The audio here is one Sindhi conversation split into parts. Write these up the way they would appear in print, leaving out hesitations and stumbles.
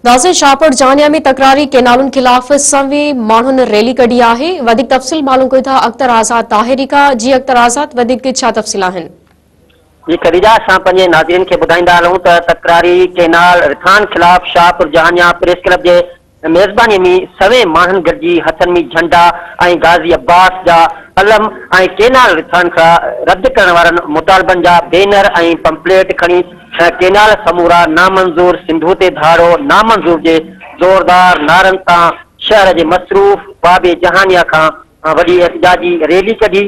ناظرين شاهپور جهانيا ۾ تڪراري ڪينالن خلاف سوين ماڻهن ريلي ڪڍي آهي وڌيڪ تفصيل معلوم ڪيون ٿا اختر آزاد طاهري کان جي اختر آزاد وڌيڪ ڇا تفصيل آهن. جي خديجه اسان پنهنجي ناظرين کي ٻڌائيندا هلون ته تڪراري ڪينال رٿائن خلاف شاهپور جهانيا پريس ڪلب جي ميزباني ۾ سوين ماڻهن گڏجي هٿن ۾ جهنڊا ۽ غازي عباس جا علم ۽ ڪينال رٿائن کان رد ڪرڻ وارن مطالبن جا بينر ۽ پمفليٽ کڻي ڪينال سمورا نامنظور سنڌو تي ڌاڙو نامنظور جي زوردار نعرن سان شهر جي مصروف باب جهانيا کان وڏي احتجاجي ريلي ڪڍي.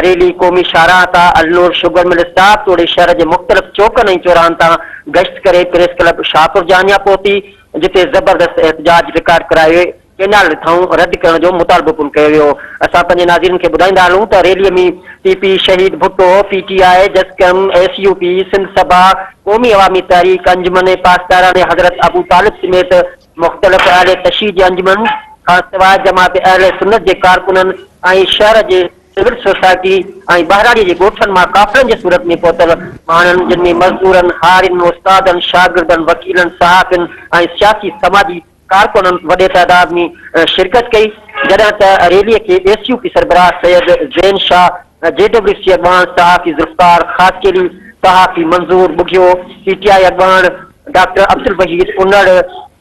ريلي قومي شاهراهه تان النور شگر مل اسٽاپ توڙي شهر جي مختلف چوڪن ۽ چوراهن تان گشت ڪري پريس ڪلب شاهپور جهانيان پهتي جتي زبردست احتجاج رڪارڊ ڪرائي ڪينال رٿائون رد ڪرڻ جو مطالبو پڻ ڪيو ويو. اسان پنهنجي ناظرين کي ٻڌائيندا هلون ته ريلي ۾ P P Shaheed Bhutto, P T I, جسقم، S U P, Sindh Sabha, Qaumi Awami تحريڪ، انجمن پاسداران حضرت ابو طالب سميت مختلف اهل تشيع جي انجمن کان سواء جماعت اهل سنت جي ڪارڪنن ۽ شهر جي سول سوسائٽي ۽ ٻهراڙي جي ڳوٺن مان قافلن جي صورت ۾ پهتل ماڻهن جن ۾ مزدورن، هارين، استادن، شاگردن، وڪيلن، صحافين ۽ سياسي سماجي ڪارڪنن وڏي تعداد ۾ شرڪت ڪئي جڏهن ته ريلي کي ايس يو پي سربراهه سيد زين شاهه، جي ڊبليو سي اڳواڻ صحافي ذوالفقار خاصخيلي، صحافي منظور ٻگهيو، پي ٽي آء اڳواڻ ڊاڪٽر عبدالوحيد انڙ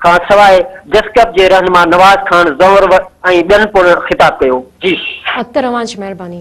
کان سواء جسقپ جي رهنما نواز خان زئور ۽ ٻين پڻ خطاب ڪيو. جي. اختر اوهان جي مهرباني.